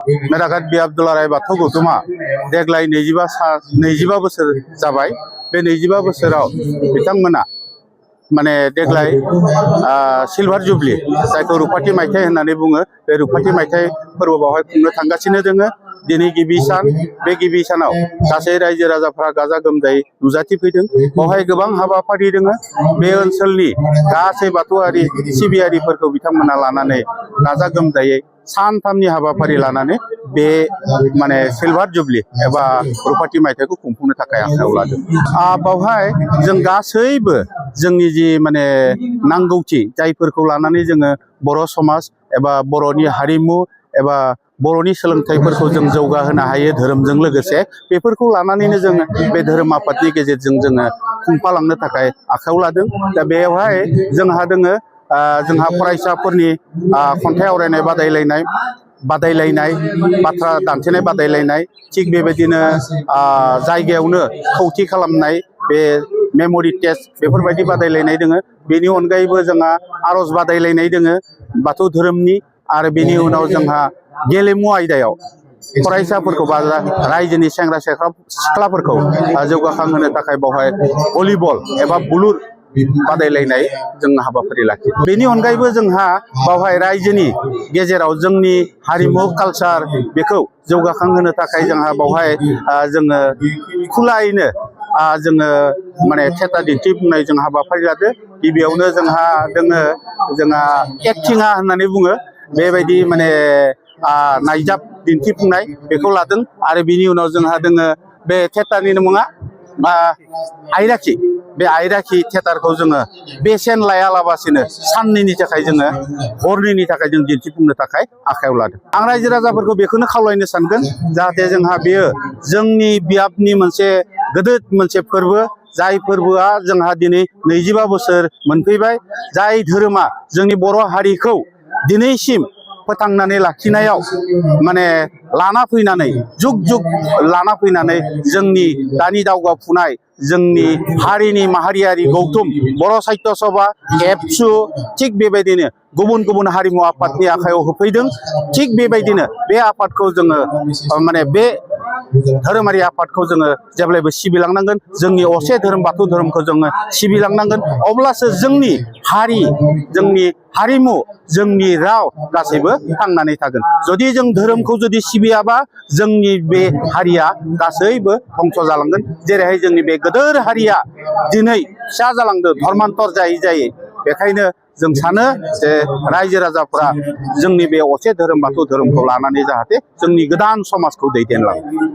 मेराघाट बि आब्दुल्लाराय बाथौ गौतुमा देग्लाय 25 बोसोर जाबाय। बे 25 बोसोराव बिथांमोना माने देग्लाय सिलभार जुबली जायखौ रुपाथि मायथाइ होननानै बुङो। बे रुपाथि मायथाइ फोरबो बावहाय खुंनो थांगासिनो दोङो। दिनै गिबि सान, बे गिबि सानाव गासै रायजो राजाफ्रा गाजा गोमजायै नुजाथिफैदों। बावहाय गोबां हाबाफारि दोङो। बे ओनसोलनि गासै बाथौआरि सिबियारिफोरखौ बिथांमोना लानानै गाजा गोमजायै सानथामनि हाबाफारि लानानै बे माने सिलभार जुबली एबा रुपाथि मायथाइखौ खुंफुंनो थाखाय आखायाव लादों। बावहाय जों गासैबो जोंनि जि माने नांगौथि जायफोरखौ लानानै जोङो बर' समाज एबा बर'नि हारिमु एबा बर'नि सोलोंथाइफोरखौ जों जौगाहोनो हायो धोरोमजों लोगोसे, बेफोरखौ लानानैनो जोङो बे धोरोम आफादनि गेजेरजों जोङो खुंफालांनो थाखाय आखायाव लादों। दा बेवहाय जोंहा दोङो जोंहा फरायसाफोरनि खन्थाइ आवरायनाय बादायलायनाय, बाथ्रा दान्थेनाय बादायलायनाय, थिग बेबायदिनो जायगायावनो खौथि खालामनाय बे मेम'रि टेस्ट बेफोरबायदि बादायलायनाय दोङो। बेनि अनगायैबो जोंहा आर'ज बादायलायनाय दोङो बाथौ धोरोमनि। आरो बेनि उनाव जोंहा गेलेमु आयदायाव फरायसाफोरखौ बा रायजोनि सेंग्रा सिख्लाफोरखौ जौगाखांहोनो थाखाय बावहाय भलिबल एबा बुलुर बादायलायनाय जों हाबाफारि लाखियो। बेनि अनगायैबो जोंहा बावहाय रायजोनि गेजेराव जोंनि हारिमु कालचार बेखौ जौगाखांहोनो थाखाय जोंहा बावहाय जोङो खुलायैनो जोङो माने थियेटार दिन्थिफुंनाय जों हाबाफारि लादों। गिबियावनो जोंहा दोङो एक्टिङा होननानै बुङो, बेबायदि माने नायजाब दिन्थिफुंनाय बेखौ लादों। आरो बिनि उनाव जोंहा दोङो बे थियेटारनिनो मुङा आयराखि। बे आयराखि थियेटारखौ जोङो बेसेन लायालाबासिनो साननैनि थाखाय जोङो हरनैनि थाखाय जों दिन्थिफुंनो थाखाय आखायाव लादों। आं रायजो राजाफोरखौ बेखौनो खावलायनो सानगोन जाहाथे जोंहा बेयो जोंनि बियाबनि मोनसे गोदोर मोनसे फोरबो, जाय फोरबोआ जोंहा दिनै 25 बोसोर मोनफैबाय। जाय धोरोमा जोंनि बर' हारिखौ दिनैसिम फोथांनानै लाखिनायाव माने लाना फैनानै जुग जुग लाना फैनानै जोंनि दानि दावगाफुनाय जोंनि हारिनि माहारियारि गौथुम बर' साहित्य सभा, एबसु, थिग बेबायदिनो गुबुन गुबुन हारिमु आफादनि आखायाव होफैदों। थिग बेबायदिनो बे आफादखौ जोङो माने बे धोरोमारि आफादखौ जोङो जेब्लायबो सिबिलांनांगोन। जोंनि असे धोरोम बाथौ धोरोमखौ जोङो सिबिलांनांगोन। अब्लासो जोंनि हारि, जोंनि हारिमु, जोंनि राव गासैबो थांनानै थागोन। जुदि जों धोरोमखौ जुदि सिबियाबा जोंनि बे हारिया गासैबो धंस जालांगोन। जेरैहाय जोंनि बे गोदोर हारिया दिनै फिसा जालांदों धर्मान्तर जायै जायै। बेखायनो जों सानो जे रायजो राजाफ्रा जोंनि बे असे धोरोम बाथौ धोरोमखौ लानानै जाहाथे जोंनि गोदान समाजखौ दैदेनलाङो।